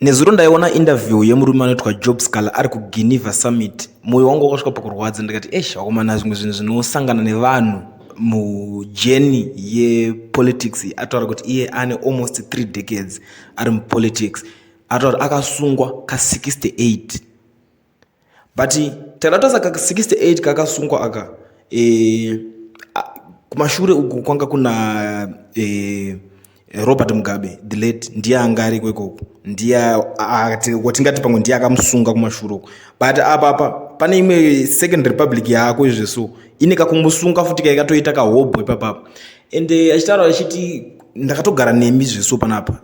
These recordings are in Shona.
Nezuro ndaiona interview yemurume anoitwa Job Sikhala ari kuGeneva Summit. Moyo wangu wakasvika pakurwadza ndikati eish vakomana, zvimwe zvinhu zvinosangana nevanhu mujourney yepolitics. Ataura kuti iye ane almost 3 decades ari mupolitics. Ataura kuti akasungwa ka68, but takada kutarisa ka68 kakasungwa aka, kumashure uku kwanga kuna Robert Mugabe the late, ndiye anga ariko ikoko, ndiye watingati pamwe ndiye akamusunga kumashure uku. But apa pane imwe Second Republic yaako izveso ine kakumusunga futi kaikatoita kahobho ipapapa. And achitaura achiti, "Ndakatogara nemi zveso panapa,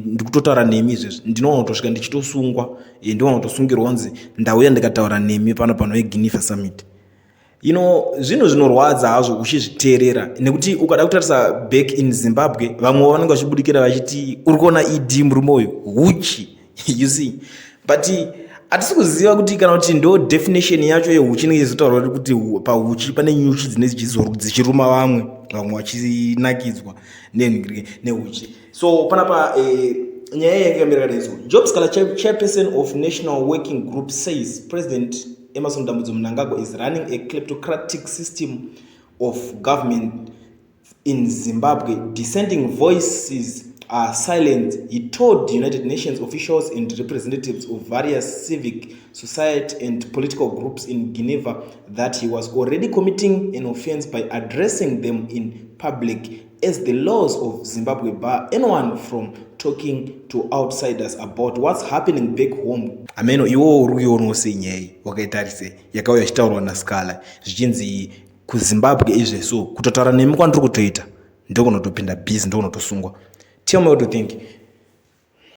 ndikutotaura nemi izvezvi, ndinoona kutosvika ndichitosungwa, ndinoona kutosungirwa kunzi ndauya ndikataura nemi pano pano yeGeneva Summit." Zvinhu zvinorwadza hazvo uchizviteerera, nekuti ukada kutarisa back in Zimbabwe, vamwe vanenge vachibudikira vachiti, "Uri kuona ED, murume uyu huchi," you see. But hatisi kuziva kuti kana kuti ndo definition yacho yehuchi inenge ichizotaurwa kuti pahuchi pane nyuchi dzinenge dzichiruma vamwe, vamwe vachinakidzwa nehuchi. So panapa nyaya yakamira kadai. So Job Sikhala, chairperson of National Working Group, says President Emmerson Dambudzo Mnangagwa is running a kleptocratic system of government in Zimbabwe. Dissenting voices are silent. He told United Nations officials and representatives of various civic society and political groups in Geneva that he was already committing an offense by addressing them in public, as the laws of Zimbabwe bar anyone from talking to outsiders about what's happening back home. Ameno iwowo uri kuionawo sei nyaya iyi? Wakaitarise yakauya ichitaurwa naSikhala, zvichinzi kuZimbabwe izveso kutotaura nemi kwandiri kutoita ndokunotopinda busy, ndokunotosungwa. Tell me what you think.